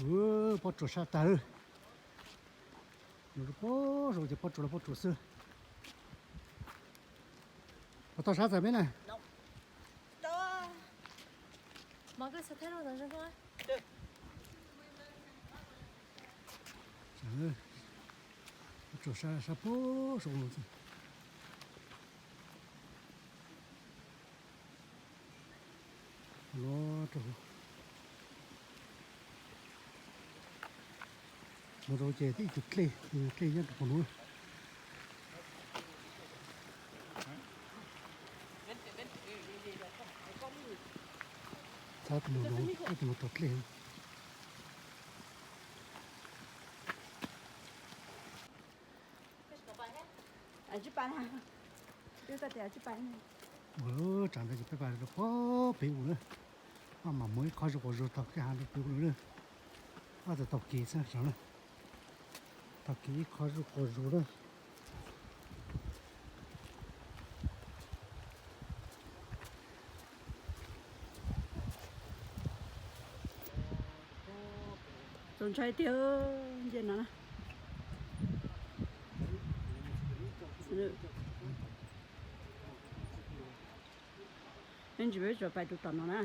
Pob tsuas sab tag. Nws pob zoo ces pob tsuas los pob tsuas xwb. Puas tau sab txawm me na? Pob tsuas sab, sab pob zoo. Los rau hauv, los rau ces tib tus dlej, dlej nyob rau qhov nuav. Txav tus no, tus no tau dlej. Ua, tsam ntawd ces peb pais rau pob pem ub lawm. Maj mam muaj ib qho zuj quas zug taug kev hav rau pem ub lawm. Ob txawm taug kev xwb sav na. Taug kev ib qho zuj quas zug lawm. Txaus ntshai tiag nce no na. Peb ntsis peb tsuas pais rau tom no na.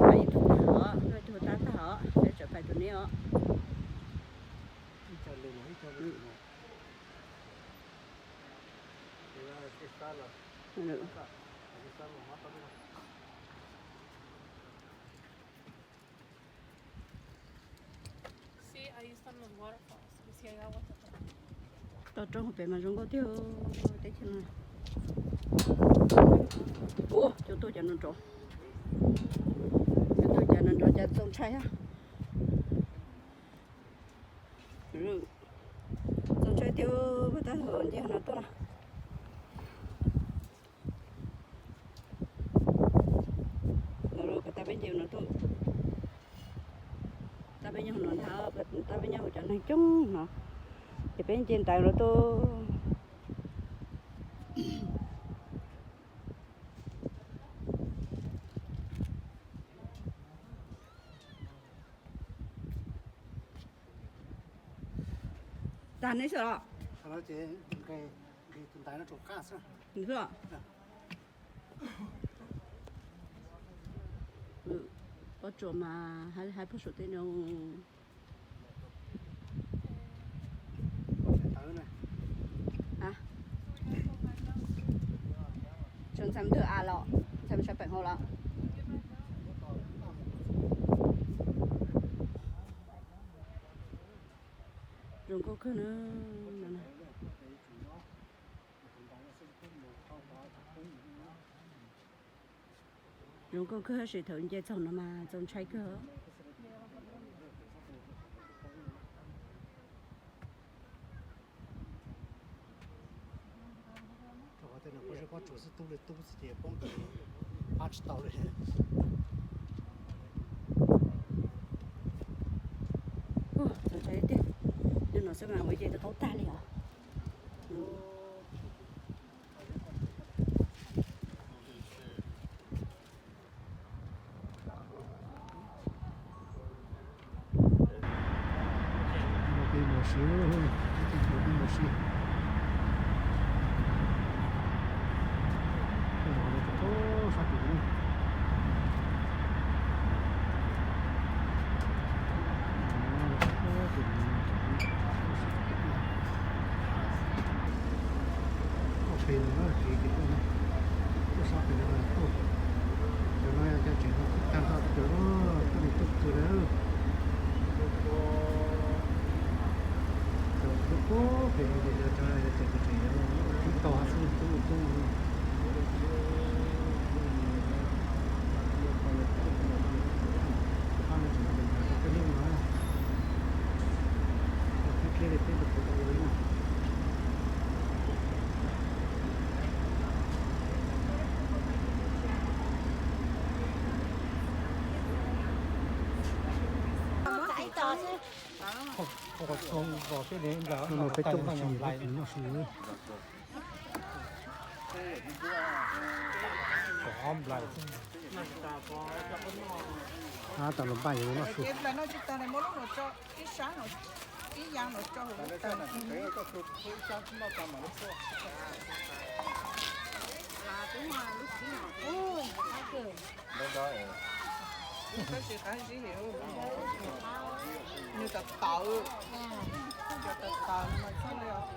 Pais ib tug tag os, ib tug tag tag os, peb tsuas pais rau neb os. Toj roob hauv pem mas zoo nkauj tiag teb chaws no. Ua, cov tuaj cov no nrov, cov tuaj cov no nrov cas txaus ntshai thiab. Txaus ntshai tiag, puas tab tom nce no tuaj na. Puas tab peb nce no tuaj, tab peb nyob no ntag, tab peb nyob hauv cov neeg coob no, ces peb nce ntawd no tuaj. Tag neb xwb los? Tus ntaiv no rau qab xwb. Pob tsuas mas hais pob tsuas tej no. Tseem ntxhais mus twg a los, ntxhais mus sab peem hauv los? Zoo nkauj kawg na. Zoo nkauj kawg, tab sis thaum nce txog no mas txaus ntshai kawg. Rau qhov tej no pob zeb pob tsuas xwb, tub li tub xwb ces poob pab tsis tau li. Txaus ntshai tiag, nyob no xwb mas ua ce qaub tag li os. Peb mus si, peb mus si. Sab tim no. Tuaj pem no na, kev ces tuaj na, tuaj sab pem no tuaj. Cov no yog cov tseem no tag nrho cov tuaj mus tuaj kawg lawm. Cov tuaj pem no ces cov tseem tseem tseem tub tog xwb, tub tub. Pab no tseem tseem cov peb lub no, peb dleb li peb tus pem tau li na. Peb tuaj ua si, peb nyob si. Tam no npaj yuav noj su. Ces plaws no tsis tag ne, muab lub no tso ib sab no, ib yam no tso hauv lub tag. Tab sis qab zib, nws tawv tawv, tawv tawv no mas txhob li os.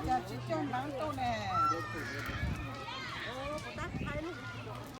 Yog tsis coj nab tuaj ne.